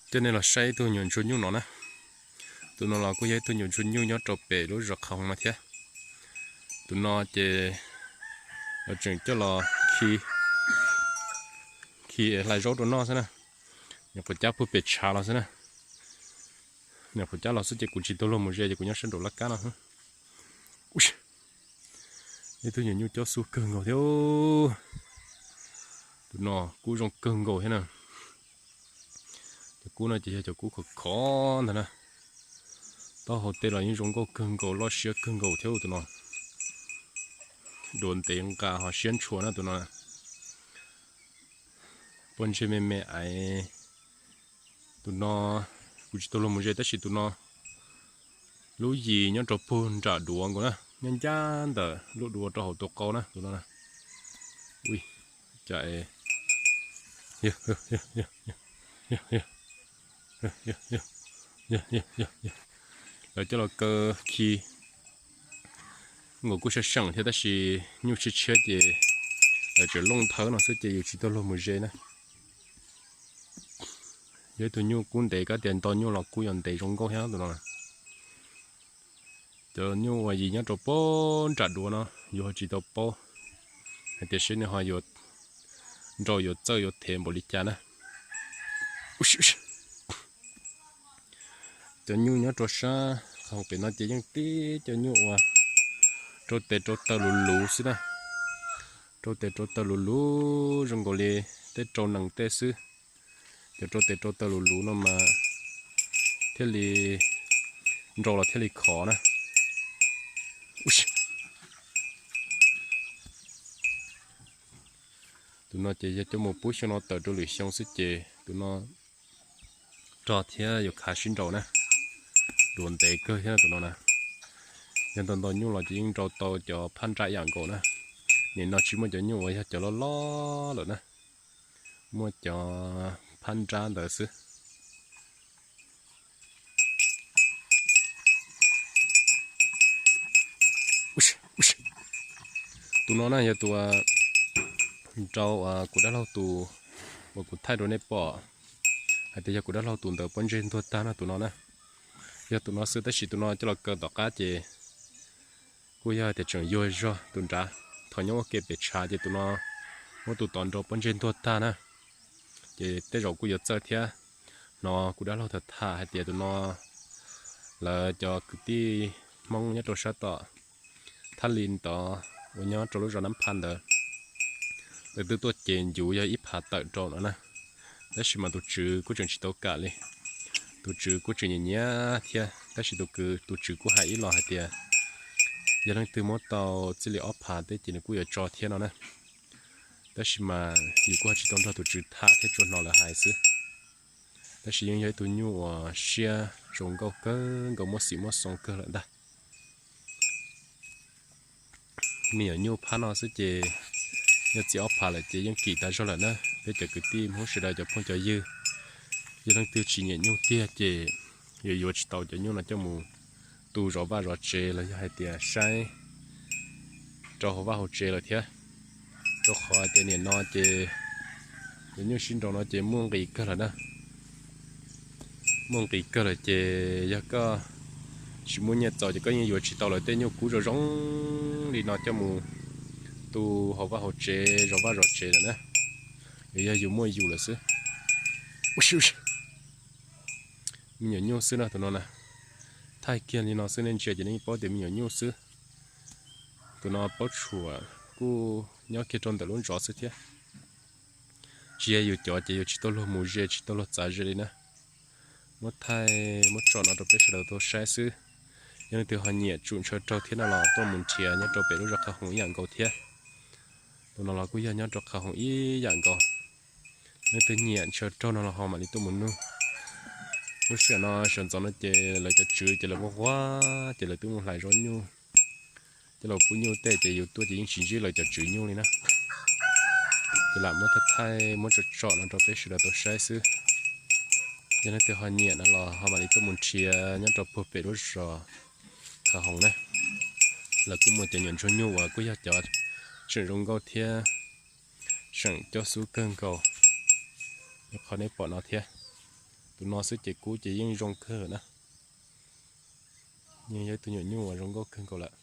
Coj nej los saib ib tug nyuam ntsuag nyuj no na. Tus no los kuj yog ib tug nyuam ntsuag nyuj nyob rau pem lub zos Qhov Hoov no thiab. Tus no ces los tseem coj los khi, khi hlais zaub rau noj xwb na. Nyuam qhuav cab puag pem tshav los xwb na. Nyuam qhuav cab los xwb ces kuv tsis tau luag mus ze ces kuv nyob sab nraum laj kab no. Ib tug nyuam nyuj cob xub kawg nkaus thiab. Tus no kub zoo kawg nkaus thiab na. Cov kub no ces yog cov kub khov khov ntag na. Taub hau tej los yeej zoo nkauj kawg nkaus, loj siab kawg nkaus thiab tus no. Duav ntev nqa ho siab ntshua na tus no. Pob ntseg me me aiv. Tus no kuv tsis tau luag mus ze tab sis tus no lub yim nyob rau puag nram duav nkaus na, nyob ncaj ntawm lub duav rau hauv tus qau na tus no. Ui, cas lawv coj los kaw khi nkaus kuj sab seem thiab tab sis nyuj tshiab tshiab ces lawv tseem looj thawb no xwb ces yus tsis tau luag mus ze na. Yog ib tug nyuj kub ntev, kab tias nto nyuj los kub yuav ntev zoo nkauj thiab tus no. Cov nyuj uas yim nyob rau puag nram duav no yus ho tsis tau paub hais tias seb nws ho yuav nrau yuav txawj yuav thev npaum li cas na. Cov nyuj nyob rau sab Qhov Hoov pem no ces yeej tib cov nyuj uas rau tes rau taw luv luv xwb na. Rau tes rau taw luv luv zoo nkaus li tej rau nees tej xwb. Cov rau tes rau taw luv luv no mas thiaj li nrau los thiaj li khov na. Tus no ces yog coj mus pub xyoo no tawm rau lwm xyoo xwb ces tus no rog thiab yuav khav sib nraus na. Duav ntev kawg thiab tus no na. Yog nto nto nyuj los ces yeej nrau tau cov phab nrab ib yam nkaus na. Nim no tsis muaj cov nyuj uas yog cov loj loj lawm na, muaj cov phab nrab ntawd xwb. Tus no na yog tus nrau kuv dab laug tus uas kuv thaij rau nej pom hais tias yog kuv dab laug tus ntawd pob ntseg ntuag tag no tus no na. Yog tus no xwb tab sis tus no coj los kaw tom qab ces kuj yog hais tias tseem yuag zog tus nrad. Thaum nyob ua ke pem tshav ces tus no muab tus tod nrau pob ntseg ntuag tag na. Ces tej zaum kuj yuav txawj thiab. Hnov kuv dab laug tham tham hais tias tus no lawv cov kwv tij Hmoob nyob rau sab tom Thaj Li tod uas nyob rau lub zos Nab Pha ntawd, lawv twb tuaj ces ncuv yog ib phav tawm rau no na. Tab sis mas tus tswv kuj tseem tsis tau kam li. Tus tswv kuj tseem nyiam nyiam thiab tab sis tus kwv, tus tswv kuj hais ib los hais tias yog leej twg muab tau txij li ob phav tej ces nws kuj yuav tso thiab no na. Tab sis mas yus kuj ho tsis tau nrog tus tswv tham thiab, tsuas hnov lawv hais xwb. Tab sis yeej yog ib tug nyuj uas siab zoo nkauj kawg nkaus, muaj xim muaj xoo kawg lawm ntag. Me nyuam nyuj phab no xwb ces yog txij ob phav lawm ces yeej kim tag zog lawm na. Peb cov kwv tij Hmoob sawv daws cov phooj cov ywg, yog leej twg tsis nyiam nyuj tiag ces yuav yuav tsis tau cov nyuj no coj mus tu zov vaj zov tsev los yog hais tias saib rau hauv vaj hauv tsev lawm thiab. Rau qhov tias nim no ces cov nyuj sib nraus no ces muaj nqis kawg lawm na. Muaj nqis kawg lawm ces yog koj tsis muaj nyiaj txaus ces koj yeej yuav tsis tau lawv tej nyuj kub zoo zoo li no coj mus tu hauv vaj hauv tsev, zov vaj zov tsev lawm na. Yog yus muaj yus lawm xwb. Me nyuam nyuj xwb no tus no na. Thaij kiag li no xwb nej ntsia ces nej paub tias me nyuam nyuj xwb. Tus no paub tshuam kuj nyob kiag rau ntawm lub ntxov xwb thiab. Tsis yog yus cov ces yus tsis tau luag mus ze, tsis tau luag txav ze li na. Muab thaij muab tsom no rau peb sawv daws tau saib xwb. Yog leej twg ho nyiam tsum ntshaw raug thiab no los tuaj mus nrhiav nyob rau pem lub zos Qhov Hoov ib yam nkaus thiab. Tus no los kuj yog nyob rau Qhov Hoov ib yam nkaus. Leej twg nyiam ntshaw raug no los ho mam li tuaj mus nug. Lub sij hawm no sawv ntxov no ces lawv cov tswv ces lawv quaj quaj ces lawv twb mus hlais zaub nyuj. Coj los pub nyuj tej ces yus tuaj ces yeej tsis ntsib lawv cov tswv nyuj li na. Ces lam muab thaij thaij muab tsom tsom no rau peb sawv daws tau saib xwb. Yog leej twg ho nyiam no los ho mam li tuaj mus nrhiav nyob rau puag pem lub zos Qhov Hoov na. Lawv kuj muaj cov nyuam ntsuag nyuj uas kuj yog cov seem zoo nkauj thiab seem cob xub kawg nkaus, yog qhov nej pom no thiab. Tus no xwb ces kub ces yeej zoo kawg na. Yeej yog ib tug nyuam nyuj uas zoo nkauj kawg nkaus lawm.